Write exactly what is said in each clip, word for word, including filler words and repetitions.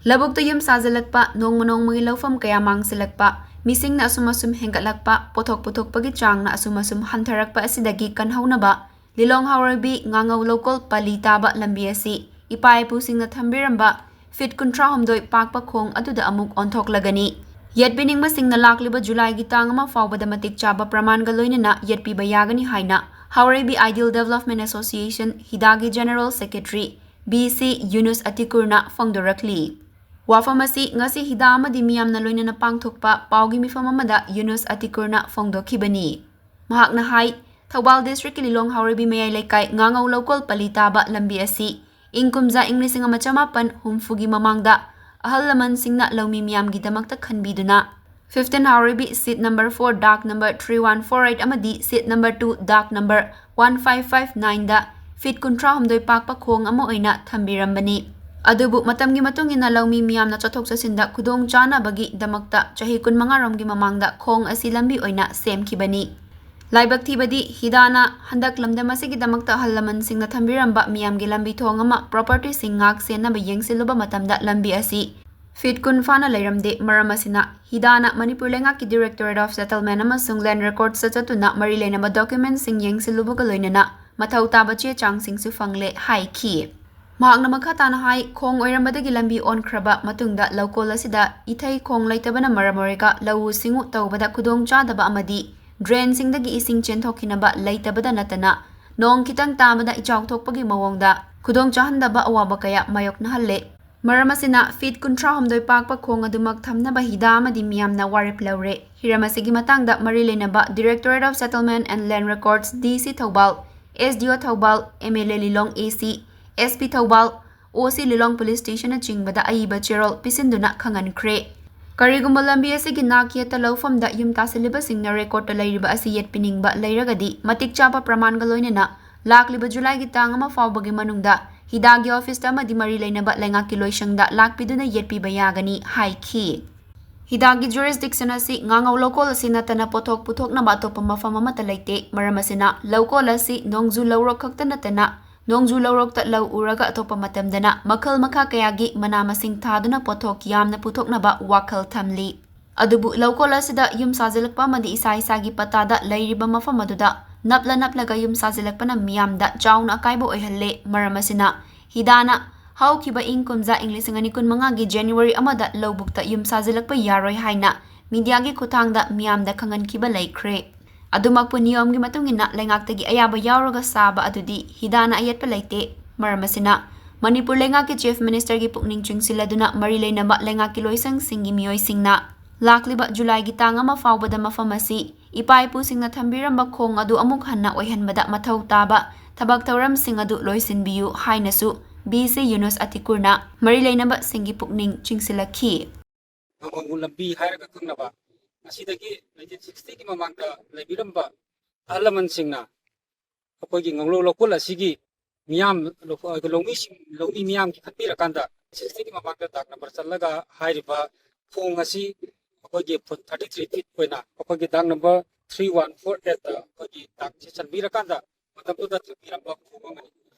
ꯂꯧꯕꯨꯛꯇ ꯌꯨꯝ ꯁꯥꯖꯤꯜꯂꯛꯄ, ꯅꯣꯡꯃ ꯅꯣꯡꯃꯒꯤ ꯂꯧꯐꯝ ꯀꯌꯥ ꯃꯥꯡꯁꯤꯜꯂꯛꯄ, ꯃꯤꯁꯤꯡꯅ ꯑꯁꯨꯝ ꯑꯁꯨꯝ ꯍꯦꯟꯒꯠꯂꯛꯄ, ꯄꯣꯠꯊꯣꯛ ꯄꯨꯊꯣꯛꯄꯒꯤ ꯆꯥꯡꯅ ꯑꯁꯨꯝ ꯑꯁꯨꯝ ꯍꯟꯊꯔꯛꯄ ꯑꯁꯤꯗꯒꯤ ꯀꯟꯍꯧꯅꯕ ꯂꯤꯂꯣꯡ ꯍꯥꯎꯔꯩꯕꯤ ꯉꯥꯉꯧ ꯂꯧꯀꯣꯜ ꯄꯜꯂꯤ ꯇꯥꯕ ꯂꯝꯕꯤ ꯑꯁꯤ ꯏꯄꯥ ꯏꯄꯨꯁꯤꯡꯅ ꯊꯝꯕꯤꯔꯝꯕ ꯐꯤꯠ ꯀꯨꯟꯊ꯭ꯔꯥ ꯍꯨꯝꯗꯣꯏ ꯄꯥꯛꯄ ꯈꯣꯡ ꯑꯗꯨꯗ ꯑꯃꯨꯛ ꯑꯣꯟꯊꯣꯛꯂꯒꯅꯤ꯫ ꯌꯦꯠꯄꯤꯅꯤꯡꯕꯁꯤꯡꯅ ꯂꯥꯛꯂꯤꯕ ꯖꯨꯂꯥꯏꯒꯤ ꯇꯥꯡ ꯑꯃ ꯐꯥꯎꯕꯗ ꯃꯇꯤꯛ ꯆꯥꯕ ꯄ꯭ꯔꯃꯥꯟꯒ ꯂꯣꯏꯅꯅ ꯌꯦꯠꯄꯤꯕ ꯌꯥꯒꯅꯤ ꯍꯥꯏꯅ ꯍꯥꯎꯔꯩꯕꯤ Ideal Development Association ꯍꯤꯗꯥꯒꯤ General Secretary B C ꯌꯨꯅꯨꯁ ꯑꯇꯤꯀꯨꯔꯅ ꯐꯣꯡꯗꯣꯔꯛꯂꯤ꯫ ꯋꯥꯐꯝ ꯑꯁꯤ ꯉꯁꯤ ꯍꯤꯗꯥ ꯑꯃꯗꯤ ꯃꯤꯌꯥꯝꯅ ꯂꯣꯏꯅꯅ ꯄꯥꯡꯊꯣꯛꯄ ꯄꯥꯎꯒꯤ ꯃꯤꯐꯝ ꯑꯃꯗ ꯌꯨꯅꯨꯁ ꯑꯇꯤꯀꯨꯔꯅ ꯐꯣꯡꯗꯣꯛꯈꯤꯕꯅꯤ꯫ ꯃꯍꯥꯛꯅ ꯍꯥꯏ, ꯊꯧꯕꯥꯜ districtꯀꯤ ꯂꯤꯂꯣꯡ ꯍꯥꯎꯔꯩꯕꯤ ꯃꯌꯥꯏ ꯂꯩꯀꯥꯏ ꯉꯥꯉꯧ ꯂꯧꯀꯣꯜ ꯄꯜꯂꯤ ꯇꯥꯕ ꯂꯝꯕꯤ ꯑꯁꯤ ꯏꯪ ꯀꯨꯝꯖꯥ ꯏꯪ ꯂꯤꯁꯤꯡ ꯑꯃ ꯆꯃꯥꯄꯟ ꯍꯨꯝꯐꯨꯒꯤ ꯃꯃꯥꯡꯗ ꯑꯍꯜ ꯂꯃꯟꯁꯤꯡꯅ ꯂꯧꯃꯤ ꯃꯤꯌꯥꯝꯒꯤꯗꯃꯛꯇ ꯈꯟꯕꯤꯗꯨꯅ fifteen ꯍꯥꯎꯔꯩꯕꯤ seat number four ꯗꯥꯛ number three one four eight ꯑꯃꯗꯤ seat number two ꯗꯥꯛ number one five five nineꯗ ꯐꯤꯠ ꯀꯨꯟꯊ꯭ꯔꯥ ꯍꯨꯝꯗꯣꯏ ꯄꯥꯛꯄ ꯈꯣꯡ ꯑꯃ ꯑꯣꯏꯅ ꯊꯝꯕꯤꯔꯝꯕꯅꯤ꯫ ꯑꯗꯨꯕꯨ ꯃꯇꯝꯒꯤ ꯃꯇꯨꯡ ꯏꯟꯅ ꯂꯧꯃꯤ ꯃꯤꯌꯥꯝꯅ ꯆꯠꯊꯣꯛ ꯆꯠꯁꯤꯟꯗ ꯈꯨꯗꯣꯡ ꯆꯥꯅꯕꯒꯤꯗꯃꯛꯇ ꯆꯍꯤ ꯀꯨꯟꯃꯉꯥ ꯔꯣꯝꯒꯤ ꯃꯃꯥꯡꯗ ꯈꯣꯡ ꯑꯁꯤ ꯂꯝꯕꯤ ꯑꯣꯏꯅ ꯁꯦꯝꯈꯤꯕꯅꯤ꯫ ꯂꯥꯏꯕꯛ ꯊꯤꯕꯗꯤ ꯍꯤꯗꯥꯅ ꯍꯟꯗꯛ ꯂꯝꯗꯝ ꯑꯁꯤꯒꯤꯗꯃꯛꯇ ꯑꯍꯜ ꯂꯃꯟꯁꯤꯡꯅ ꯊꯝꯕꯤꯔꯝꯕ ꯃꯤꯌꯥꯝꯒꯤ ꯂꯝꯕꯤ ꯊꯣꯡ ꯑꯃ propertyꯁꯤꯡ ꯉꯥꯛ ꯁꯦꯟꯅꯕ ꯌꯦꯡꯁꯤꯜꯂꯨꯕ ꯃꯇꯝꯗ ꯂꯝꯕꯤ ꯑꯁꯤ ꯐꯤꯠ ꯀꯨꯟ ꯐꯥꯅ ꯂꯩꯔꯝꯗꯦ꯫ ꯃꯔꯝ ꯑꯁꯤꯅ ꯍꯤꯗꯥꯅ ꯃꯅꯤꯄꯨꯔ ꯂꯩꯉꯥꯛꯀꯤ Directorate of Settlement ꯑꯃꯁꯨꯡ Land Recordsꯇ ꯆꯠꯇꯨꯅ ꯃꯔꯤ ꯂꯩꯅꯕ documentꯁꯤꯡ ꯌꯦꯡꯁꯤꯜꯂꯨꯕꯒ ꯂꯣꯏꯅꯅ ꯃꯊꯧ ꯇꯥꯕ ꯆꯦ ꯆꯥꯡꯁꯤꯡꯁꯨ ꯐꯪꯂꯦ ꯍꯥꯏꯈꯤ꯫ ꯃꯍꯥꯛꯅ ꯃꯈꯥ ꯇꯥꯅ ꯍꯥꯏ, ꯈꯣꯡ ꯑꯣꯏꯔꯝꯕꯗꯒꯤ ꯂꯝꯕꯤ ꯑꯣꯟꯈ꯭ꯔꯕ ꯃꯇꯨꯡꯗ ꯂꯧꯀꯣꯜ ꯑꯁꯤꯗ ꯏꯊꯩ ꯈꯣꯡ ꯂꯩꯇꯕꯅ ꯃꯔꯝ ꯑꯣꯏꯔꯒ ꯂꯧꯎ ꯁꯤꯡꯎ ꯇꯧꯕꯗ ꯈꯨꯗꯣꯡ ꯆꯥꯗꯕ ꯑꯃꯗꯤ drainꯁꯤꯡꯗꯒꯤ ꯏꯁꯤꯡ ꯆꯦꯟꯊꯣꯛꯈꯤꯅꯕ ꯂꯩꯇꯕꯗ ꯅꯠꯇꯅ ꯅꯣꯡ ꯈꯤꯇꯪ ꯇꯥꯕꯗ ꯏꯆꯥꯎ ꯊꯣꯛꯄꯒꯤ ꯃꯑꯣꯡꯗ ꯈꯨꯗꯣꯡ ꯆꯥꯍꯟꯗꯕ ꯑꯋꯥꯕ ꯀꯌꯥ ꯃꯥꯌꯣꯛꯅꯍꯜꯂꯦ꯫ ꯃꯔꯝ ꯑꯁꯤꯅ ꯐꯤꯠ ꯀꯨꯟꯊ꯭ꯔꯥ ꯍꯨꯝꯗꯣꯏ ꯄꯥꯛꯄ ꯈꯣꯡ ꯑꯗꯨꯃꯛ ꯊꯝꯅꯕ ꯍꯤꯗꯥ ꯑꯃꯗꯤ ꯃꯤꯌꯥꯝꯅ ꯋꯥꯔꯦꯞ ꯂꯧꯔꯦ꯫ ꯍꯤꯔꯝ ꯑꯁꯤꯒꯤ ꯃꯇꯥꯡꯗ ꯃꯔꯤ ꯂꯩꯅꯕ Directorate of Settlement and Land Records, D C Thoubal, S D O Thoubal, M L A Lilong A C, S P Thoubal, O C Lilong Police Stationꯅꯆꯤꯡꯕꯗ ꯑꯏꯕ ꯆꯦꯔꯣꯜ ꯄꯤꯁꯤꯟꯗꯨꯅ ꯈꯪꯍꯟꯈ꯭ꯔꯦ꯫ ꯀꯔꯤꯒꯨꯝꯕ ꯂꯝꯕꯤ ꯑꯁꯤꯒꯤ ꯅꯥꯛ ꯌꯦꯠꯇ ꯂꯧꯐꯝꯗ ꯌꯨꯝ ꯇꯥꯁꯤꯜꯂꯤꯕꯁꯤꯡꯅ recordꯇ ꯂꯩꯔꯤꯕ ꯑꯁꯤ ꯌꯦꯠꯄꯤꯅꯤꯡꯕ ꯂꯩꯔꯒꯗꯤ ꯃꯇꯤꯛ ꯆꯥꯕ ꯄ꯭ꯔꯃꯥꯟꯒ ꯂꯣꯏꯅꯅ ꯂꯥꯛꯂꯤꯕ ꯖꯨꯂꯥꯏꯒꯤ ꯇꯥꯡ ꯑꯃ ꯐꯥꯎꯕꯒꯤ ꯃꯅꯨꯡꯗ ꯍꯤꯗꯥꯒꯤ officeꯇ ꯑꯃꯗꯤ ꯃꯔꯤ ꯂꯩꯅꯕ ꯂꯩꯉꯥꯛꯀꯤ ꯂꯣꯏꯁꯪꯗ ꯂꯥꯛꯄꯤꯗꯨꯅ ꯌꯦꯠꯄꯤꯕ ꯌꯥꯒꯅꯤ ꯍꯥꯏꯈꯤ꯫ ꯍꯤꯗꯥꯒꯤ jurisdiction ꯑꯁꯤ ꯉꯥꯉꯧ ꯂꯧꯀꯣꯜ ꯑꯁꯤ ꯅꯠꯇꯅ ꯄꯣꯠꯊꯣꯛ ꯄꯨꯊꯣꯛꯅꯕ ꯑꯇꯣꯞꯄ ꯃꯐꯝ ꯑꯃꯠꯇ ꯂꯩꯇꯦ꯫ ꯃꯔꯝ ꯑꯁꯤꯅ ꯂꯧꯀꯣꯜ ꯑꯁꯤ ꯅꯣꯡꯖꯨ ꯂꯧꯔꯣꯛ ꯈꯛꯇ ꯅꯠꯇꯅ ꯅꯣꯡꯖꯨ ꯂꯧꯔꯣꯛꯇ ꯂꯧ ꯎꯔꯒ ꯑꯇꯣꯞꯄ ꯃꯇꯝꯗꯅ ꯃꯈꯜ ꯃꯈꯥ ꯀꯌꯥꯒꯤ ꯃꯅꯥ ꯃꯁꯤꯡ ꯊꯥꯗꯨꯅ ꯄꯣꯠꯊꯣꯛ ꯌꯥꯝꯅ ꯄꯨꯊꯣꯛꯅꯕ ꯋꯥꯈꯜ ꯊꯝꯂꯤ꯫ ꯑꯗꯨꯕꯨ ꯂꯧꯀꯣꯜ ꯑꯁꯤꯗ ꯌꯨꯝ ꯁꯥꯖꯤꯜꯂꯛꯄ ꯑꯃꯗꯤ ꯏꯁꯥ ꯏꯁꯥꯒꯤ ꯄꯇꯥꯗ ꯂꯩꯔꯤꯕ ꯃꯐꯝ ꯑꯗꯨꯗ ꯅꯞꯂ ꯅꯞꯂꯒ ꯌꯨꯝ ꯁꯥꯖꯤꯜꯂꯛꯄꯅ ꯃꯤꯌꯥꯝꯗ ꯆꯥꯎꯅ ꯑꯀꯥꯏꯕ ꯑꯣꯏꯍꯜꯂꯦ꯫ ꯃꯔꯝ ꯑꯁꯤꯅ ꯍꯤꯗꯥꯅ ꯍꯧꯈꯤꯕ ꯏꯪ ꯀꯨꯝꯖꯥ ꯏꯪ ꯂꯤꯁꯤꯡ ꯑꯅꯤ ꯀꯨꯟ ꯃꯉꯥꯒꯤ January ꯑꯃꯗ ꯂꯧꯕꯨꯛꯇ ꯌꯨꯝ ꯁꯥꯖꯤꯜꯂꯛꯄ ꯌꯥꯔꯣꯏ ꯍꯥꯏꯅ ꯃꯤꯗꯤꯌꯥꯒꯤ ꯈꯨꯠꯊꯥꯡꯗ ꯃꯤꯌꯥꯝꯗ ꯈꯪꯍꯟꯈꯤꯕ ꯂꯩꯈ꯭ꯔꯦ꯫ ꯑꯗꯨꯃꯛꯄꯨ ꯅꯤꯌꯣꯝꯒꯤ ꯃꯇꯨꯡ ꯏꯟꯅ ꯂꯩꯉꯥꯛꯇꯒꯤ ꯑꯌꯥꯕ ꯌꯥꯎꯔꯒ ꯁꯥꯕ ꯑꯗꯨꯗꯤ ꯍꯤꯗꯥꯅ ꯑꯌꯦꯠꯄ ꯂꯩꯇꯦ꯫ ꯃꯔꯝ ꯑꯁꯤꯅ ꯃꯅꯤꯄꯨꯔ ꯂꯩꯉꯥꯛꯀꯤ Chief Ministerꯒꯤ ꯄꯨꯛꯅꯤꯡ ꯆꯤꯡꯁꯤꯜꯂꯗꯨꯅ ꯃꯔꯤ ꯂꯩꯅꯕ ꯂꯩꯉꯥꯛꯀꯤ ꯂꯣꯏꯁꯪꯁꯤꯡꯒꯤ ꯃꯤꯑꯣꯏꯁꯤꯡꯅ ꯂꯥꯛꯂꯤꯕ Julyꯒꯤ ꯇꯥꯡ ꯑꯃ ꯐꯥꯎꯕꯗ ꯃꯐꯝ ꯑꯁꯤ ꯏꯄꯥ ꯏꯄꯨꯁꯤꯡꯅ ꯊꯝꯕꯤꯔꯝꯕ ꯈꯣꯡ ꯑꯗꯨ ꯑꯃꯨꯛ ꯍꯟꯅ ꯑꯣꯏꯍꯟꯕꯗ ꯃꯊꯧ ꯇꯥꯕ ꯊꯕꯛ ꯊꯧꯔꯝꯁꯤꯡ ꯑꯗꯨ ꯂꯣꯏꯁꯤꯟꯕꯤꯌꯨ ꯍꯥꯏꯅꯁꯨ ꯚꯤꯁꯤ ꯌꯨꯅꯨꯁ ꯑꯇꯤꯀꯨꯔꯅ ꯃꯔꯤ ꯂꯩꯅꯕꯁꯤꯡꯒꯤ ꯄꯨꯛꯅꯤꯡ ꯆꯤꯡꯁꯤꯜꯂꯛꯈꯤ꯫ ꯉꯥꯉꯣꯝ ꯂꯝꯕꯤ ꯍꯥꯏꯔꯒ ꯈꯪꯅꯕ, ꯑꯁꯤꯗꯒꯤ nineteen sixtyꯒꯤ ꯃꯃꯥꯡꯗ ꯂꯩꯕꯤꯔꯝꯕ ꯑꯍꯜ ꯂꯃꯟꯁꯤꯡꯅ ꯑꯩꯈꯣꯏꯒꯤ ꯉꯥꯉꯣꯝ ꯂꯧꯀꯣꯜ ꯑꯁꯤꯒꯤ ꯃꯤꯌꯥꯝ, ꯂꯧꯃꯤꯁꯤꯡ, ꯂꯧꯃꯤ ꯃꯤꯌꯥꯝꯒꯤ ꯈꯟꯕꯤꯔꯀꯥꯟꯗ sixtyꯒꯤ ꯃꯃꯥꯡꯗ ꯗꯥꯛ ꯅꯝꯕꯔ ꯆꯜꯂꯒ ꯍꯥꯏꯔꯤꯕ ꯈꯣꯡ ꯑꯁꯤ ꯑꯩꯈꯣꯏꯒꯤ foot thirty three feet ꯑꯣꯏꯅ ꯑꯩꯈꯣꯏꯒꯤ ꯗꯥꯛ number three one four eight ꯑꯩꯈꯣꯏꯒꯤ ꯗꯥꯛꯁꯤ ꯆꯟꯕꯤꯔꯀꯥꯟꯗ ꯃꯇꯝꯗꯨꯗ ꯊꯝꯕꯤꯔꯝꯕ ꯈꯣꯡ ꯑꯃꯅꯤ꯫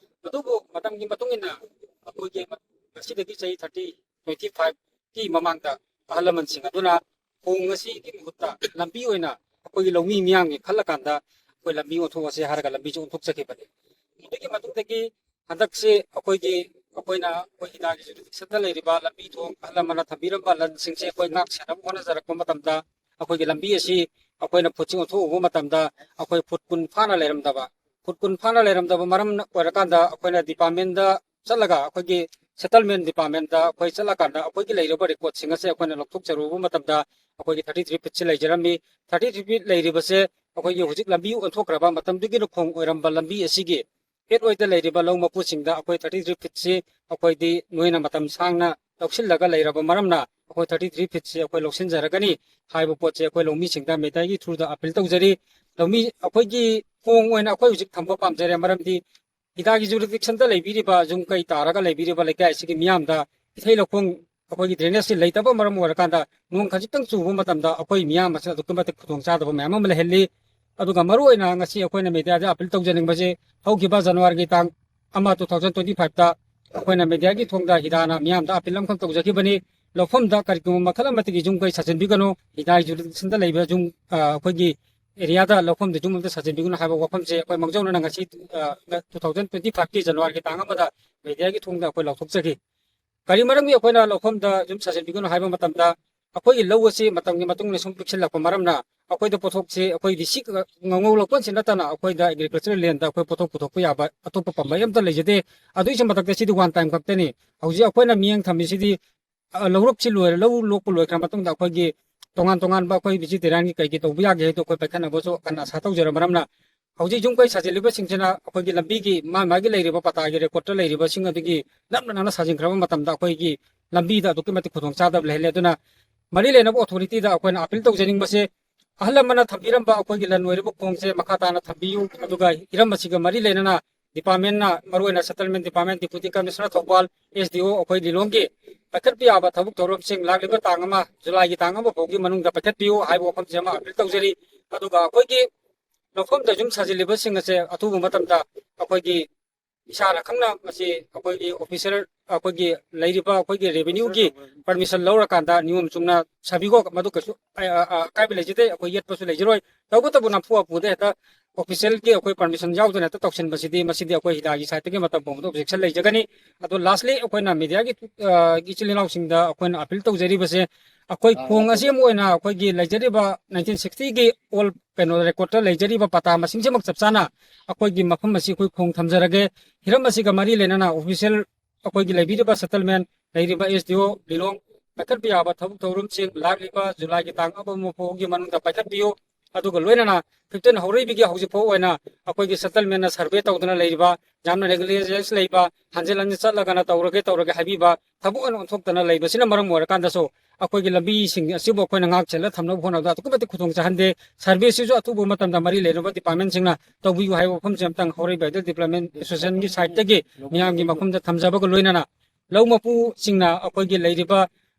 ꯑꯗꯨꯕꯨ ꯃꯇꯝꯒꯤ ꯃꯇꯨꯡ ꯏꯟꯅ ꯑꯩꯈꯣꯏꯒꯤ ꯉꯁꯤꯗꯒꯤ ꯆꯍꯤ thirty, twenty fiveꯀꯤ ꯃꯃꯥꯡꯗ ꯑꯍꯜ ꯂꯃꯟꯁꯤꯡ ꯑꯗꯨꯅ ꯈꯣꯡ ꯑꯁꯤꯒꯤ ꯃꯍꯨꯠꯇ ꯂꯝꯕꯤ ꯑꯣꯏꯅ ꯑꯩꯈꯣꯏꯒꯤ ꯂꯧꯃꯤ ꯃꯤꯌꯥꯝꯒꯤ ꯈꯜꯂꯀꯥꯟꯗ ꯑꯩꯈꯣꯏ ꯂꯝꯕꯤ ꯑꯣꯟꯊꯣꯛꯑꯁꯦ ꯍꯥꯏꯔꯒ ꯂꯝꯕꯤꯁꯨ ꯑꯣꯟꯊꯣꯛꯆꯈꯤꯕꯅꯤ꯫ ꯑꯗꯨꯒꯤ ꯃꯇꯨꯡꯗꯒꯤ ꯍꯟꯗꯛꯁꯦ ꯑꯩꯈꯣꯏꯒꯤ, ꯑꯩꯈꯣꯏꯅ ꯑꯩꯈꯣꯏ ꯍꯤꯗꯥꯒꯤ jurisdictionꯗ ꯂꯩꯔꯤꯕ ꯂꯝꯕꯤ ꯊꯣꯡ ꯑꯍꯜ ꯂꯃꯟꯅ ꯊꯝꯕꯤꯔꯝꯕ ꯂꯟꯁꯤꯡꯁꯦ ꯑꯩꯈꯣꯏ ꯉꯥꯛ ꯁꯦꯟꯅꯕ ꯍꯣꯠꯅꯖꯔꯛꯄ ꯃꯇꯝꯗ ꯑꯩꯈꯣꯏꯒꯤ ꯂꯝꯕꯤ ꯑꯁꯤ ꯑꯩꯈꯣꯏꯅ footꯁꯤ ꯑꯣꯟꯊꯣꯛꯎꯕ ꯃꯇꯝꯗ ꯑꯩꯈꯣꯏ foot ꯀꯨꯟ ꯐꯥꯅ ꯂꯩꯔꯝꯗꯕ, foot ꯀꯨꯟ ꯐꯥꯅ ꯂꯩꯔꯝꯗꯕ ꯃꯔꯝ ꯑꯣꯏꯔꯀꯥꯟꯗ ꯑꯩꯈꯣꯏꯅ departmentꯗ ꯆꯠꯂꯒ, ꯑꯩꯈꯣꯏꯒꯤ settlement departmentꯗ ꯑꯩꯈꯣꯏ ꯆꯠꯂꯀꯥꯟꯗ ꯑꯩꯈꯣꯏꯒꯤ ꯂꯩꯔꯕ recordꯁꯤꯡ ꯑꯁꯦ ꯑꯩꯈꯣꯏꯅ ꯂꯧꯊꯣꯛꯆꯔꯨꯕ ꯃꯇꯝꯗ ꯑꯩꯈꯣꯏꯒꯤ thirty three feetꯁꯤ ꯂꯩꯖꯔꯝꯃꯤ꯫ Thirty three feet ꯂꯩꯔꯤꯕꯁꯦ ꯑꯩꯈꯣꯏꯒꯤ ꯍꯧꯖꯤꯛ ꯂꯝꯕꯤ ꯑꯣꯟꯊꯣꯛꯈ꯭ꯔꯕ ꯃꯇꯝꯗꯨꯒꯤ ꯈꯣꯡ ꯑꯣꯏꯔꯝꯕ ꯂꯝꯕꯤ ꯑꯁꯤꯒꯤ head ꯑꯣꯏꯗ ꯂꯩꯔꯤꯕ ꯂꯧ ꯃꯄꯨꯁꯤꯡꯗ ꯑꯩꯈꯣꯏ thirty three feetꯁꯤ ꯑꯩꯈꯣꯏꯗꯤ ꯅꯣꯏꯅ ꯃꯇꯝ ꯁꯥꯡꯅ ꯂꯧꯁꯤꯜꯂꯒ ꯂꯩꯔꯕ ꯃꯔꯝꯅ ꯑꯩꯈꯣꯏ thirty three feetꯁꯤ ꯑꯩꯈꯣꯏ ꯂꯧꯁꯤꯟꯖꯔꯒꯅꯤ ꯍꯥꯏꯕ ꯄꯣꯠꯁꯦ ꯑꯩꯈꯣꯏ ꯂꯧꯃꯤꯁꯤꯡꯗ mediaꯒꯤ throughꯗ appeal ꯇꯧꯖꯔꯤ꯫ ꯂꯧꯃꯤ ꯑꯩꯈꯣꯏꯒꯤ ꯈꯣꯡ ꯑꯣꯏꯅ ꯑꯩꯈꯣꯏ ꯍꯧꯖꯤꯛ ꯊꯝꯕ ꯄꯥꯝꯖꯔꯦ, ꯃꯔꯝꯗꯤ ꯍꯤꯗꯥꯒꯤ jurisdictionꯗ ꯂꯩꯕꯤꯔꯤꯕ ꯌꯨꯝ ꯀꯩ ꯇꯥꯔꯒ ꯂꯩꯕꯤꯔꯤꯕ ꯂꯩꯀꯥꯏ ꯑꯁꯤꯒꯤ ꯃꯤꯌꯥꯝꯗ ꯏꯊꯩ ꯂꯧꯈꯣꯡ ꯑꯩꯈꯣꯏꯒꯤ drainageꯁꯤ ꯂꯩꯇꯕ ꯃꯔꯝ ꯑꯣꯏꯔꯀꯥꯟꯗ ꯅꯣꯡ ꯈꯖꯤꯛꯇꯪ ꯆꯨꯕ ꯃꯇꯝꯗ ꯑꯩꯈꯣꯏ ꯃꯤꯌꯥꯝ ꯑꯁꯤꯗ ꯑꯗꯨꯛꯀꯤ ꯃꯇꯤꯛ ꯈꯨꯗꯣꯡꯆꯥꯗꯕ ꯃꯌꯥꯝ ꯑꯃ ꯂꯩꯍꯜꯂꯤ꯫ ꯑꯗꯨꯒ ꯃꯔꯨꯑꯣꯏꯅ ꯉꯁꯤ ꯑꯩꯈꯣꯏꯅ mediaꯗ appeal ꯇꯧꯖꯅꯤꯡꯕꯁꯤ ꯍꯧꯈꯤꯕ Januaryꯒꯤ ꯇꯥꯡ ꯑꯃ two thousand twenty five ꯇ ꯑꯩꯈꯣꯏꯅ ꯃꯦꯗꯤꯌꯥꯒꯤ ꯊꯣꯡꯗ ꯍꯤꯗꯥꯅ ꯃꯤꯌꯥꯝꯗ ꯑꯄꯤꯜ ꯑꯃꯈꯛ ꯇꯧꯖꯈꯤꯕꯅꯤ꯫ ꯂꯧꯐꯝꯗ ꯀꯔꯤꯒꯨꯝꯕ ꯃꯈꯜ ꯑꯃꯠꯇꯒꯤ ꯌꯨꯝ ꯀꯩ ꯁꯥꯖꯤꯟꯕꯤꯒꯅꯨ꯫ ꯍꯤꯗꯥ ꯖꯨꯔꯤꯗꯤꯛꯁꯟꯗ ꯂꯩꯕ ꯌꯨꯝ, ꯑ, ꯑꯩꯈꯣꯏꯒꯤ ꯑꯦꯔꯤꯌꯥꯗ ꯂꯧꯐꯝꯗ ꯌꯨꯝ ꯑꯝꯇ ꯁꯥꯖꯤꯟꯕꯤꯒꯅꯨ ꯍꯥꯏꯕ ꯋꯥꯐꯝꯁꯦ ꯑꯩꯈꯣꯏ ꯃꯥꯡꯖꯧꯅꯅ ꯉꯁꯤ, ꯑ, two thousand twenty five ꯀꯤ ꯖꯅꯋꯥꯔꯤꯒꯤ ꯇꯥꯡ ꯑꯃꯗ ꯃꯦꯗꯤꯌꯥꯒꯤ ꯊꯣꯡꯗ ꯑꯩꯈꯣꯏ ꯂꯥꯎꯊꯣꯛꯆꯈꯤ꯫ ꯀꯔꯤ ꯃꯔꯝꯒꯤ ꯑꯩꯈꯣꯏꯅ ꯂꯧꯐꯝꯗ ꯌꯨꯝ ꯁꯥꯖꯤꯟꯕꯤꯒꯅꯨ ꯍꯥꯏꯕ ꯃꯇꯝꯗ, ꯑꯩꯈꯣꯏꯒꯤ ꯂꯧ ꯑꯁꯤ ꯃꯇꯝꯒꯤ ꯃꯇꯨꯡ ꯏꯟꯅ ꯁꯨꯝ ꯄꯤꯛꯁꯤꯜꯂꯛꯄ ꯃꯔꯝꯅ, ꯑꯩꯈꯣꯏꯗ ꯄꯣꯠꯊꯣꯛꯁꯤ ꯑꯩꯈꯣꯏꯗꯤ ꯁꯤ ꯉꯧꯉꯧ ꯂꯧꯀꯣꯟꯁꯤ ꯅꯠꯇꯅ ꯑꯩꯈꯣꯏꯗ ꯑꯦꯒ꯭ꯔꯤꯀꯜꯆꯔꯦꯜ ꯂꯦꯟꯗ ꯑꯩꯈꯣꯏ ꯄꯣꯠꯊꯣꯛ ꯄꯨꯊꯣꯛꯄ ꯌꯥꯕ ꯑꯇꯣꯞꯄ ꯄꯥꯝꯕꯩ ꯑꯝꯇ ꯂꯩꯖꯗꯦ꯫ ꯑꯗꯨꯒꯤꯁꯨ ꯃꯊꯛꯇ ꯁꯤꯗꯤ ꯋꯥꯟ ꯇꯥꯏꯝ ꯈꯛꯇꯅꯤ꯫ ꯍꯧꯖꯤꯛ ꯑꯩꯈꯣꯏꯅ ꯃꯤꯠꯌꯦꯡ ꯊꯝꯃꯤꯁꯤꯗꯤ, ꯑ, ꯂꯧꯔꯣꯛꯁꯤ ꯂꯣꯏꯔꯦ, ꯂꯧ ꯂꯣꯛꯄ ꯂꯣꯏꯈ꯭ꯔ ꯃꯇꯨꯡꯗ ꯑꯩꯈꯣꯏꯒꯤ ꯇꯣꯉꯥꯟ ꯇꯣꯉꯥꯟꯕ ꯑꯩꯈꯣꯏ ꯚꯦꯖꯤꯇꯦꯔꯤꯌꯥꯟꯒꯤ ꯀꯩꯒꯤ ꯇꯧꯕ ꯌꯥꯒꯦ ꯍꯥꯏꯗꯣ ꯑꯩꯈꯣꯏ ꯄꯥꯏꯈꯠꯅꯕꯁꯨ ꯀꯟꯅ ꯑꯁꯥ ꯇꯧꯖꯔ ꯃꯔꯝꯅ, ꯍꯧꯖꯤꯛ ꯌꯨꯝ ꯀꯩ ꯁꯥꯖꯤꯜꯂꯤꯕꯁꯤꯡꯁꯤꯅ ꯑꯩꯈꯣꯏꯒꯤ ꯂꯝꯕꯤꯒꯤ ꯃꯥ ꯃꯥꯒꯤ ꯂꯩꯔꯤꯕ ꯄꯇꯥꯒꯤ ꯔꯦꯀꯣꯔꯠꯇ ꯂꯩꯔꯤꯕꯁꯤꯡ ꯑꯗꯨꯒꯤ ꯅꯛꯅ ꯅꯛꯅ ꯁꯥꯖꯤꯟꯈ꯭ꯔꯕ ꯃꯇꯝꯗ ꯑꯩꯈꯣꯏꯒꯤ ꯂꯝꯕꯤꯗ ꯑꯗꯨꯛꯀꯤ ꯃꯇꯤꯛ ꯈꯨꯗꯣꯡꯆꯥꯗꯕ ꯂꯩꯍꯜꯂꯦ꯫ ꯑꯗꯨꯅ ꯃꯔꯤ ꯂꯩꯅꯕ ꯑꯣꯊꯣꯔꯤꯇꯤꯗ ꯑꯩꯈꯣꯏꯅ ꯑꯄꯤꯜ ꯇꯧꯖꯅꯤꯡꯕꯁꯦ, ꯑꯍꯜ ꯂꯃꯟꯅ ꯊꯝꯕꯤꯔꯝꯕ ꯑꯩꯈꯣꯏꯒꯤ ꯂꯟ ꯑꯣꯏꯔꯤꯕ ꯈꯣꯡꯁꯦ ꯃꯈꯥ ꯇꯥꯅ ꯊꯝꯕꯤꯌꯨ꯫ ꯑꯗꯨꯒ ꯍꯤꯔꯝ ꯑꯁꯤꯒ ꯃꯔꯤ ꯂꯩꯅꯅ ꯗꯤꯄꯥꯔꯠꯃꯦꯟꯅ, ꯃꯔꯨꯑꯣꯏꯅ settlement department, deputy commissioner Thoubal, S D ꯑꯣ ꯑꯩꯈꯣꯏ ꯂꯤꯂꯣꯡꯒꯤ ꯄꯥꯏꯈꯠꯄ ꯌꯥꯕ ꯊꯕꯛ ꯊꯧꯔꯝꯁꯤꯡ ꯂꯥꯛꯂꯤꯕ ꯇꯥꯡ ꯑꯃ, ꯖꯨꯂꯥꯏꯒꯤ ꯇꯥꯡ ꯑꯃ ꯐꯥꯎꯒꯤ ꯃꯅꯨꯡꯗ ꯄꯥꯏꯈꯠꯄꯤꯌꯨ ꯍꯥꯏꯕ ꯋꯥꯐꯝꯁꯦ ꯑꯃ ꯑꯄꯤꯜ ꯇꯧꯖꯔꯤ꯫ ꯑꯗꯨꯒ ꯑꯩꯈꯣꯏꯒꯤ ꯂꯧꯐꯝꯗ ꯌꯨꯝ ꯁꯥꯖꯤꯜꯂꯤꯕꯁꯤꯡ ꯑꯁꯦ ꯑꯊꯨꯕ ꯃꯇꯝꯗ ꯑꯩꯈꯣꯏꯒꯤ ꯏꯁꯥꯅ ꯈꯪꯅ ꯃꯁꯤ ꯑꯩꯈꯣꯏꯒꯤ ꯑꯣꯐꯤꯁꯔ, ꯑꯩꯈꯣꯏꯒꯤ ꯂꯩꯔꯤꯕ ꯑꯩꯈꯣꯏꯒꯤ ꯔꯦꯚꯤꯅ꯭ꯌꯨꯒꯤ ꯄꯔꯃꯤꯁꯟ ꯂꯧꯔꯀꯥꯟꯗ ꯅꯤꯌꯣꯝ ꯆꯨꯝꯅ ꯁꯥꯕꯤꯈꯣ, ꯃꯗꯨ ꯀꯩꯁꯨ ꯑ-, ꯑ-, ꯑ-, ꯑꯀꯥꯏꯕ ꯂꯩꯖꯗꯦ꯫ ꯑꯩꯈꯣꯏ ꯌꯦꯠꯄꯁꯨ ꯂꯩꯖꯔꯣꯏ꯫ ꯇꯧꯕꯇꯕꯨ ꯅꯝꯐꯨ ꯍꯥꯐꯨꯗ ꯍꯦꯛꯇ ꯑꯣꯐꯤꯁꯦꯜꯒꯤ ꯑꯩꯈꯣꯏ ꯄꯔꯃꯤꯁꯟ ꯌꯥꯎꯗꯅ ꯍꯦꯛꯇ ꯇꯧꯁꯤꯟꯕꯁꯤꯗꯤ, ꯃꯁꯤꯗꯤ ꯑꯩꯈꯣꯏ ꯍꯤꯗꯥꯒꯤ ꯁꯥꯏꯠꯇꯒꯤ ꯃꯇꯝ ꯄꯨꯝꯕꯗ ꯑꯣꯕꯖꯦꯛꯁꯟ ꯂꯩꯖꯒꯅꯤ꯫ ꯑꯗꯣ ꯂꯥꯁꯂꯤ ꯑꯩꯈꯣꯏꯅ ꯃꯦꯗꯤꯌꯥꯒꯤ, ꯑ, ꯏꯆꯤꯜ ꯏꯅꯥꯎꯁꯤꯡꯗ ꯑꯩꯈꯣꯏꯅ ꯑꯄꯤꯜ ꯇꯧꯖꯔꯤꯕꯁꯦ, ꯑꯩꯈꯣꯏ ꯈꯣꯡ ꯑꯁꯤ ꯑꯃ ꯑꯣꯏꯅ ꯑꯩꯈꯣꯏꯒꯤ ꯂꯩꯖꯔꯤꯕ ꯅꯥꯏꯟꯇꯤꯟ ꯁꯤꯛꯁꯇꯤꯒꯤ ꯑꯣꯜ ꯀꯩꯅꯣ ꯔꯦꯀꯣꯔꯠꯇ ꯂꯩꯖꯔꯤꯕ ꯄꯇꯥ ꯃꯁꯤꯡꯁꯤꯃꯛ ꯆꯞ ꯆꯥꯅ ꯑꯩꯈꯣꯏꯒꯤ ꯃꯐꯝ ꯑꯁꯤ ꯑꯩꯈꯣꯏ ꯈꯣꯡ ꯊꯝꯖꯔꯒꯦ꯫ ꯍꯤꯔꯝ ꯑꯁꯤꯒ ꯃꯔꯤ ꯂꯩꯅꯅ ꯑꯣꯐꯤꯁꯦꯜ ꯑꯩꯈꯣꯏꯒꯤ ꯂꯩꯕꯤꯔꯤꯕ ꯁꯦꯇꯜꯃꯦꯟ ꯂꯩꯔꯤꯕ ꯑꯦꯁ ꯗꯤ ꯑꯣ ꯂꯤꯂꯣꯡ ꯄꯥꯏꯈꯠꯄ ꯌꯥꯕ ꯊꯕꯛ ꯊꯧꯔꯝꯁꯤꯡ ꯂꯥꯛꯂꯤꯕ ꯖꯨꯂꯥꯏꯒꯤ ꯇꯥꯡ ꯑꯃ ꯐꯥꯎꯒꯤ ꯃꯅꯨꯡꯗ ꯄꯥꯏꯈꯠꯄꯤꯌꯨ꯫ ꯑꯗꯨꯒ ꯂꯣꯏꯅꯅ ꯐꯤꯐꯇꯤꯟ ꯍꯧꯔꯛꯏꯕꯒꯤ ꯍꯧꯖꯤꯛ ꯐꯥꯎ ꯑꯣꯏꯅ ꯑꯩꯈꯣꯏꯒꯤ ꯁꯦꯇꯜꯃꯦꯟꯅ ꯁꯔꯚꯦ ꯇꯧꯗꯨꯅ ꯂꯩꯔꯤꯕ, ꯌꯥꯝꯅ ꯅꯦꯒ꯭ꯂꯤꯖꯦꯟꯁ ꯂꯩꯕ, ꯍꯟꯖꯤꯟ ꯍꯟꯖꯤꯟ ꯆꯠꯂꯒꯅ ꯇꯧꯔꯒꯦ ꯇꯧꯔꯒꯦ ꯍꯥꯏꯕꯤꯕ, ꯊꯕꯛ ꯑꯣꯏꯅ ꯑꯣꯟꯊꯣꯛꯇꯅ ꯂꯩꯕꯁꯤꯅ ꯃꯔꯝ ꯑꯣꯏꯔꯀꯥꯟꯗꯁꯨ ꯑꯩꯈꯣꯏꯒꯤ ꯂꯝꯕꯤꯁꯤꯡ ꯑꯁꯤꯕꯨ ꯑꯩꯈꯣꯏꯅ ꯉꯥꯛ ꯁꯦꯜꯂ ꯊꯝꯅꯕ ꯍꯣꯠꯅꯕꯗ ꯑꯗꯨꯛꯀꯤ ꯃꯇꯤꯛ ꯈꯨꯗꯣꯡ ꯆꯥꯍꯟꯗꯦ꯫ ꯁꯔꯚꯦꯁꯤꯁꯨ ꯑꯊꯨꯕ ꯃꯇꯝꯗ ꯃꯔꯤ ꯂꯩꯅꯕ ꯗꯤꯄꯥꯔꯠꯃꯦꯟꯁꯤꯡꯅ ꯇꯧꯕꯤꯌꯨ ꯍꯥꯏꯕ ꯋꯥꯐꯝꯁꯤ ꯑꯝꯇꯪ ꯍꯧꯔꯛꯏꯕ ꯑꯦꯗꯜ ꯗꯤꯕ꯭ꯂꯞꯃꯦꯟ ꯑꯦꯁꯣꯁꯤꯌꯦꯁꯟꯒꯤ ꯁꯥꯏꯠꯇꯒꯤ ꯃꯤꯌꯥꯝꯒꯤ ꯃꯐꯝꯗ ꯊꯝꯖꯕꯒ ꯂꯣꯏꯅꯅ, ꯂꯧ ꯃꯄꯨꯁꯤꯡꯅ ꯑꯩꯈꯣꯏꯒꯤ ꯂꯩꯔꯤꯕ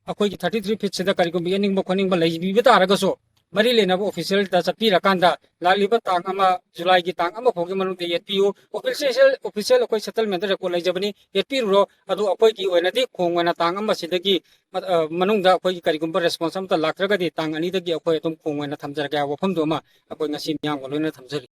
ꯑꯩꯈꯣꯏꯒꯤ ꯊꯥꯔꯇꯤ ꯊ꯭ꯔꯤ ꯐꯤꯠꯁꯤꯗ ꯀꯔꯤꯒꯨꯝꯕ ꯌꯦꯠꯅꯤꯡꯕ ꯈꯣꯠꯅꯤꯡꯕ ꯂꯩꯕꯤꯕ ꯇꯥꯔꯒꯁꯨ, ꯃꯔꯤ ꯂꯩꯅꯕ ꯑꯣꯐꯤꯁꯤꯌꯦꯜꯗ ꯆꯠꯄꯤꯔꯀꯥꯟꯗ ꯂꯥꯛꯂꯤꯕ ꯇꯥꯡ ꯑꯃ, ꯖꯨꯂꯥꯏꯒꯤ ꯇꯥꯡ ꯑꯃ ꯐꯥꯎꯒꯤ ꯃꯅꯨꯡꯗ ꯌꯦꯠꯄꯤꯌꯨ꯫ ꯑꯣꯐꯤꯁꯤꯌꯦꯜ, ꯑꯣꯐꯤꯁꯤꯌꯦꯜ ꯑꯩꯈꯣꯏ ꯁꯦꯇꯜꯃꯦꯟꯗ ꯔꯦꯀꯣꯔꯗ ꯂꯩꯖꯕꯅꯤ, ꯌꯦꯠꯄꯤꯔꯨꯔꯣ꯫ ꯑꯗꯨ ꯑꯩꯈꯣꯏꯒꯤ ꯑꯣꯏꯅꯗꯤ ꯈꯣꯡ ꯑꯣꯏꯅ ꯇꯥꯡ ꯑꯃꯁꯤꯗꯒꯤ ꯃ-, ꯑ, ꯃꯅꯨꯡꯗ ꯑꯩꯈꯣꯏꯒꯤ ꯀꯔꯤꯒꯨꯝꯕ ꯔꯦꯁꯄꯣꯟꯁ ꯑꯃꯠꯇ ꯂꯥꯛꯇ꯭ꯔꯒꯗꯤ ꯇꯥꯡ ꯑꯅꯤꯗꯒꯤ ꯑꯩꯈꯣꯏ ꯑꯗꯨꯝ ꯈꯣꯡ ꯑꯣꯏꯅ ꯊꯝꯖꯔꯒꯦ ꯍꯥꯏꯕ ꯋꯥꯐꯝꯗꯨ ꯑꯃ ꯑꯩꯈꯣꯏ ꯉꯁꯤ ꯃꯤꯌꯥꯝꯒ ꯂꯣꯏꯅꯅ ꯊꯝꯖꯔꯤ꯫